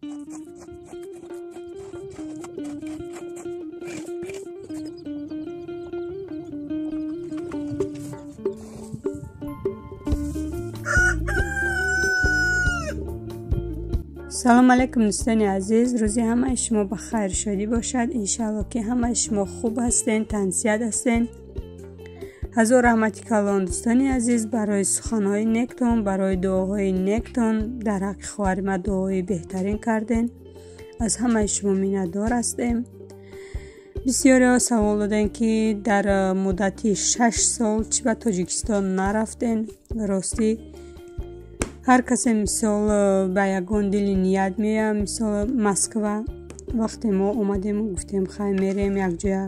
Салом алейкум дӯстони азиз, рӯзи ҳамаи шумо ба хайр шодӣ бошад. Иншаалло ки ҳамаи шумо хуб ҳастен, тансиҳат ҳастен. Ҳазор раҳмати калон дӯстони азиз барои суханҳои нектон, барои дуоҳои нектон. Дар ҳаққи хоҳари ма дуоҳои беҳтарин карден. Аз ҳамаи шумо миннатдор ҳастем. Бисёриҳо савол додем, ки дар муддати 6 сол чӣ ба Тоҷикистон нарафтен. Ростӣ ҳар касе мисол ба ягон дили ният меояд. Мисол Москва вақте мо омадем, гуфтем хай мерем якҷоя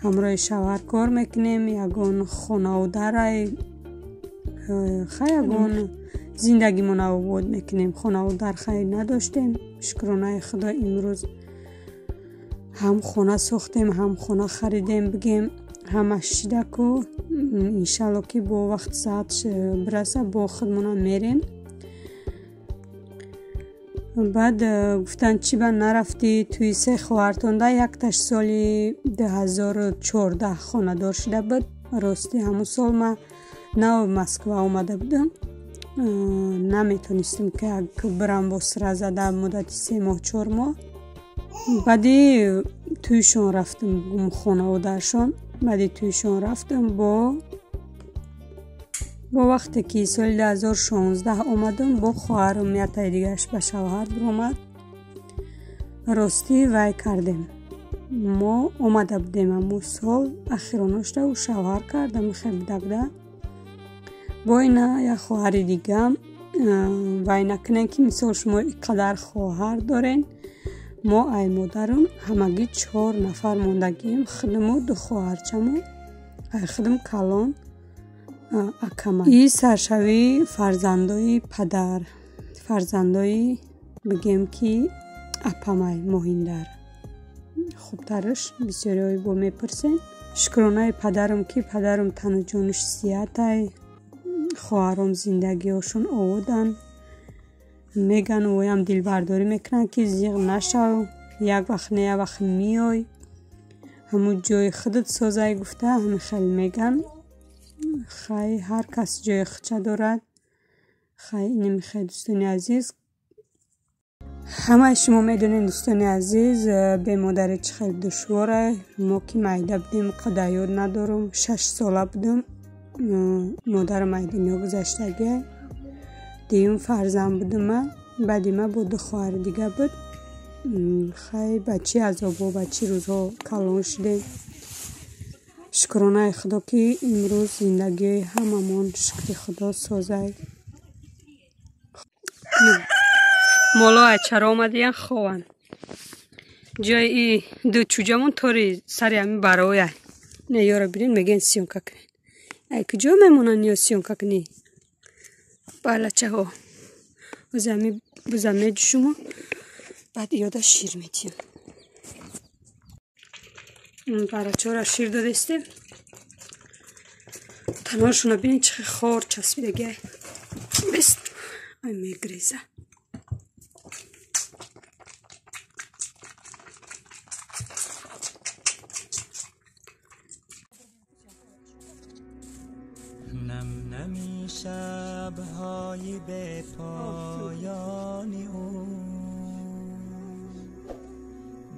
ҳамроҳи шавҳар кор мекунем, ягон хонаударай хай ягон зиндагимон обод мекунем. Хонаудар хай надоштем. Шукронаи Худо имрӯз ҳам хона сохтем, ҳам хона харидем, бигем ҳамаш шидаку. Иншалло ки бо вақт саат бираса бо худмона мерем. Баъд гуфтанд чӣ ба нарафтӣ тӯи се хоҳартонда, якташ соли 2014 хонадор шуда буд. Ростӣ ҳамун сол ма нав Москва омада будам, наметонистем ки бирам бо сира зада муддати 3 моҳ 4 моҳ. Баъди тӯйшон рафтам, хонаводаршон. Баъди тӯйшон рафтам бо вақте ки соли 2016 омадам, бо хоҳарам ятаи дигараш ба шавҳар биромад. Ростӣ вай кардем, мо омада будем ҳамун сол ахиронашда ӯ шавҳар кардам хебдагда. Бо ина як хоҳари дигам вай накунем ки мисол шумо ин қадар хоҳар дорен. Мо ай модарам ҳамагӣ 4 нафар мондагием, худаму ду хоҳарчаму ай худам калон акама. И саршавии фарзандои падар, фарзандои бигем ки апамай Моҳиндар. Хубтараш бисёриҳои бо мепурсен. Шукронаи падарам ки падарам тану ҷонаш сиҳатай, хоҳаром зиндагиҳошон оводанд. Меган оям дилбардорӣ мекунанд ки зиғ нашав, як вақт не як вақт меой, ҳамун ҷои худат созай гуфта ҳамин хел меган. Хай ҳар кас ҷои худша дорад. Хай инами хел дӯстони азиз, ҳамаи шумо медонед дӯстони азиз, бемодарӣ чӣ хел душворе. Мо ки майда будем қадар ёд надорам, 6 сола будам, модарам ай дунё гузаштагия. Дуюм фарзанд будам ман, баъди ман бо ду хоҳари дига буд. Хай ба чӣ азобҳо, ба чӣ рӯзҳо калон шудем. Шукронаи Худо ки имрӯз зиндагиҳои ҳамамон шукри Худо созай. Моло ай чаро омадиян хованд. Ҷои и ду чӯҷамон тори сари ҳамин барояй. Не ёро бинед, мегӯянд съёмка кунед. Ай куҷо мемонанд ё съёмка кунӣ? Балачаҳо. Ози ҳамин буза меҷӯшуму баъд ёда шир медиҳем. Барачаҳоро шир додестем. Танҳошонро бинед чӣ хел хор часпидагиай. Бест ай мегреза. نم نمی شبهای به پایان او،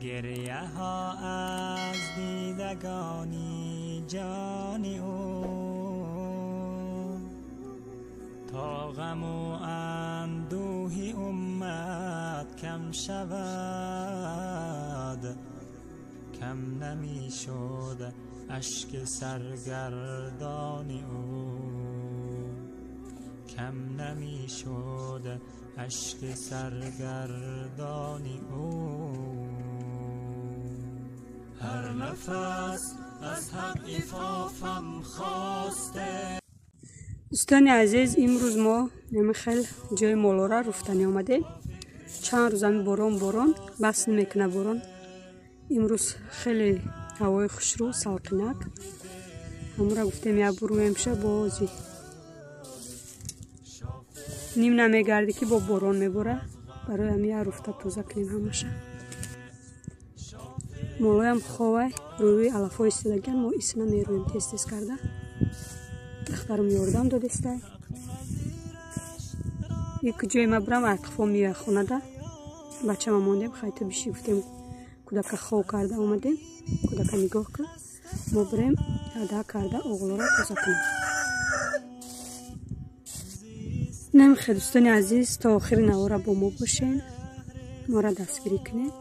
گریه ها از دیدگانی جان او، تا غم و اندوه امت کم شود، کم نمی شد اشک سرگردان او، کم نمی شد اشک سرگردان او. هر نفس از حق عفافم خواسته. Дӯстони азиз, имрӯз мо ҳамин хел ҷои молора руфтанӣ омадем. Чанд рӯз ҳамин борон борон бас намекунад борон. Имрӯз хеле ҳавои хушрӯ, салқинак. Ҳамура гуфтем як буруем ша бози. Ним намегардӣ ки бо борон мебора. Барои ҳами як руфта тоза кунем ҳамаша. Молоям ховай, рӯи алафҳо истодагиан, мо исна мерӯем тез-тез карда. Духтарам ёрдам додестай. Як ҷое ма бурам, айқифо меояд хонада. Бачама мондем, хай ту биши гуфтем, кӯдака хов карда омадем, кӯдака нигоҳ кун. Мо бурем ада карда оғлоро тоза кунем. Намехе дӯстони азиз, то охири навора бо мо бошен, моро дастгирӣ кунед.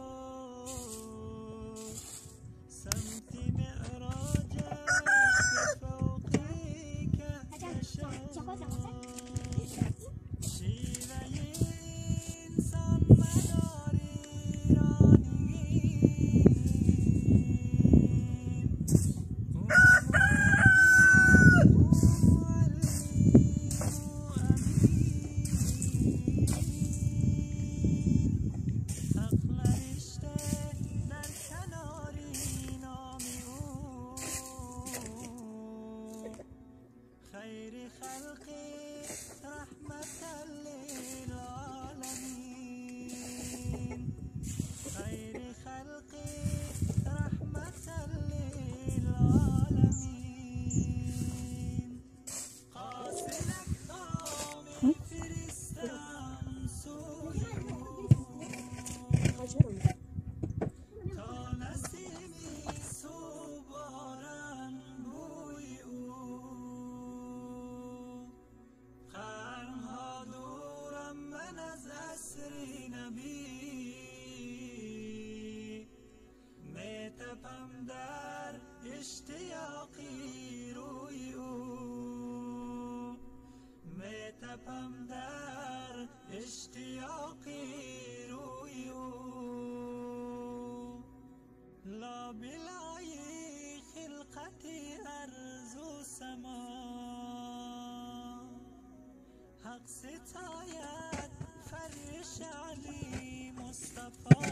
ستاید فرش علی مصطفی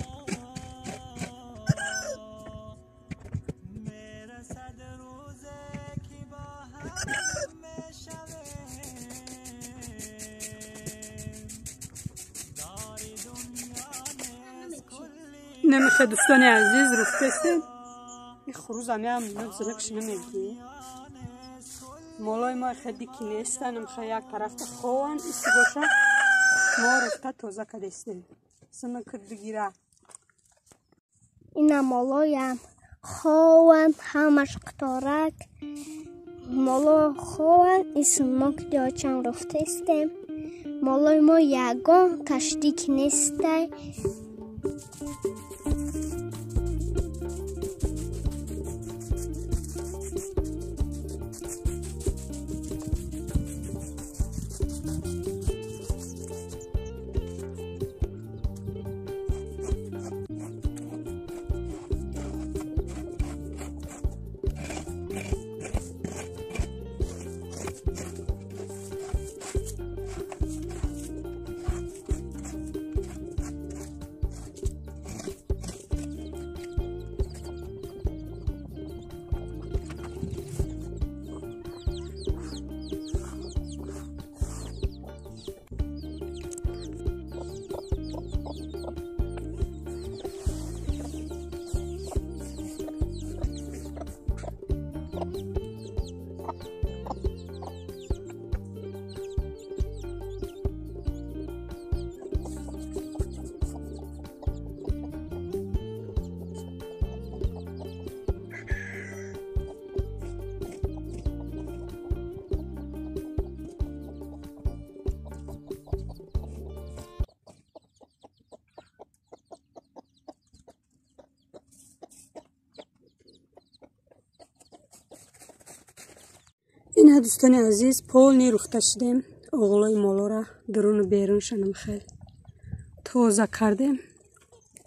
میرسد روزه که با هم میشویم داری دنیا نیست کلی. نمیخه دوستان عزیز رفتستیم این خروز همی هم زنکش نمیگی. مولای ما خیلی که نیستن، میخوای یک طرف خوان ایستی باشه. ما رفته تازه کردیم. سنک بگیره. اینا مولایم خوان همش قطارک. مولا خوان اسم ما که چند رفته استیم. مولای ما یگان کشتی که نیسته. اینا دوستان عزیز پول روخته شدیم، اغلای مالا را درون و بیرون شنم خیلی تازه کردیم.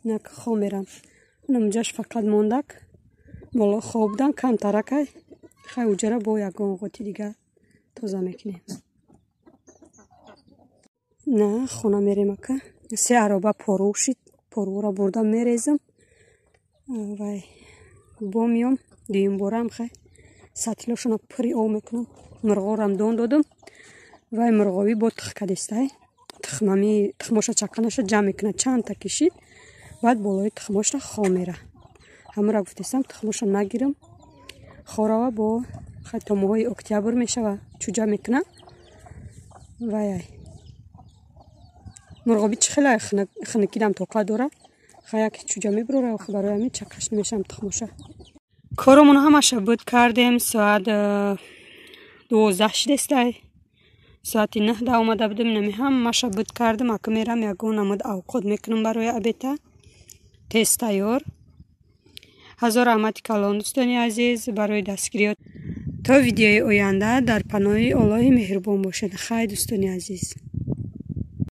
نه که خواب میرم اونم فقط موندک مالا خواب بودن کم ترکه خیلی اوجره با یکان قوطی دیگه تازه میکنیم. نه خونه میریم که سه عربه پارو شد، پارو را بردم میریزم و با میام دیم بارم خیلی سطلاشون پری آب میکنم. مرغا را دان دادم و مرغاوی با تخ کدسته. Тухмами тухмоша чақанаша ҷамъ мекунад, чандта кишид, баъд болои тухмоша хо мера. Ҳамура гуфтестам, тухмоша нагирам, хорава бо то моҳои октябр мешава, чӯҷа мекуна. Ваяй мурғобӣ чӣ хеле хунукидам тоқат дора, хаяк чӯҷа мебурора, барои ҳамин чақаш намешавам тухмоша. Коромон ҳамаша буд кардем, соат 12 шидестай. Соати 9 да омада будем, нами ҳамаша буд кардем. Ака мерам, ягон намуд авқот мекунам барои обеда, тез тайёр. Ҳазор раҳмати калон, дӯстони азиз, барои дастгириёт. То видеои оянда дар паноҳи Оллоҳи меҳрубон бошед. Хай, дӯстони азиз.